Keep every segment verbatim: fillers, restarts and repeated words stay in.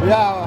Ya.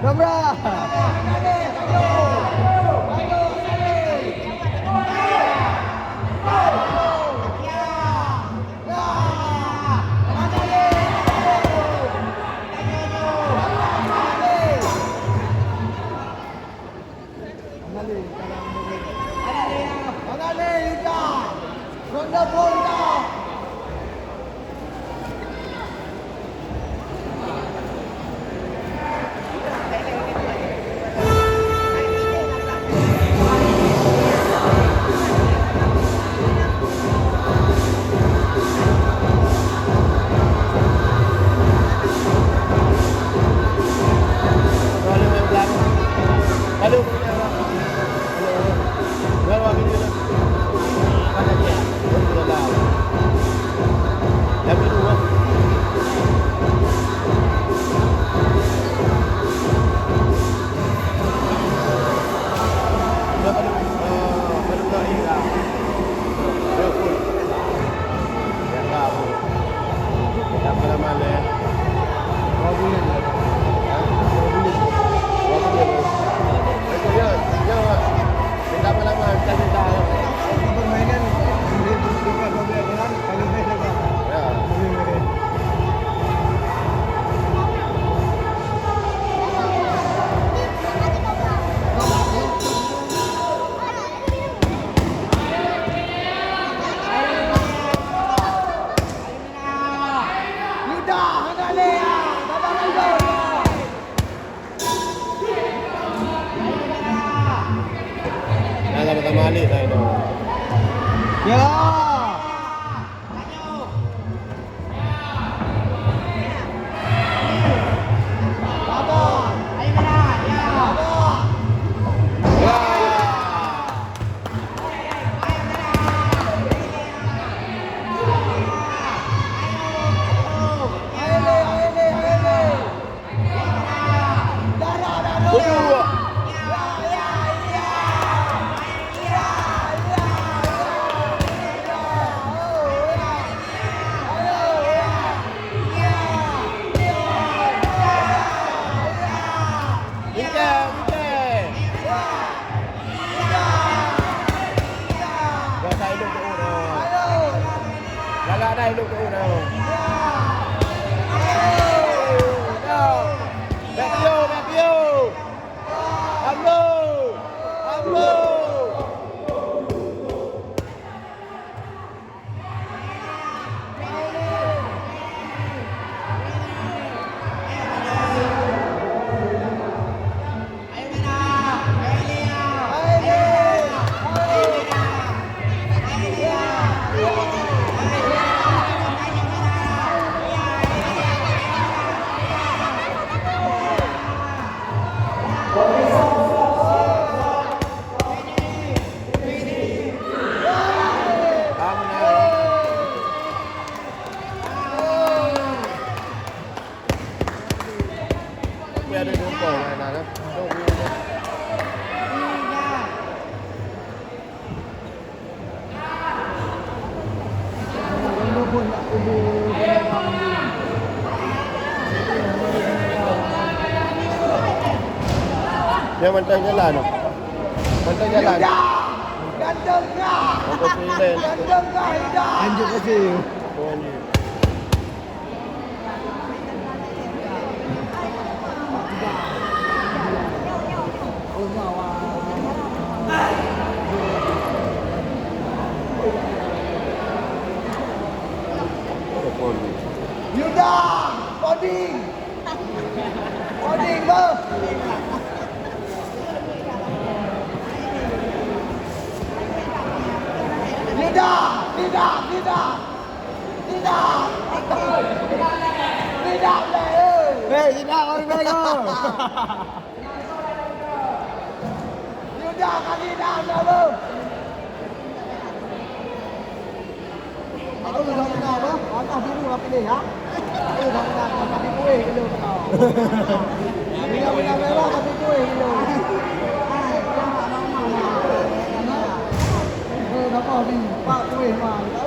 Ramai orang. Nah, sama-sama alik dah itu. Ya. Bingkai, bingkai. Gata ilok tu dah. Galak dah ilok tu dah. Back yo, back yo. Ambo. Ambo. Dia mantong jalan. Mantong jalan. Yuda! Ganteng kah? Mantong jalan. Ganteng kah, Yuda? Lanjut kasih. Lanjut. Yuda! Oding! Oding, beuh! Tidak, tidak, tidak. Tidak. Tidak boleh. Hei, tidak, orang bego. Tidak, tidak, tidak. Aku dah kena apa? Warna biru apa dia, ya? Aku dah kena, tapi kuih dulu kau. Bila-bila merah, tapi kuih dulu. Eh, apa ni? Pak kuih, Mak.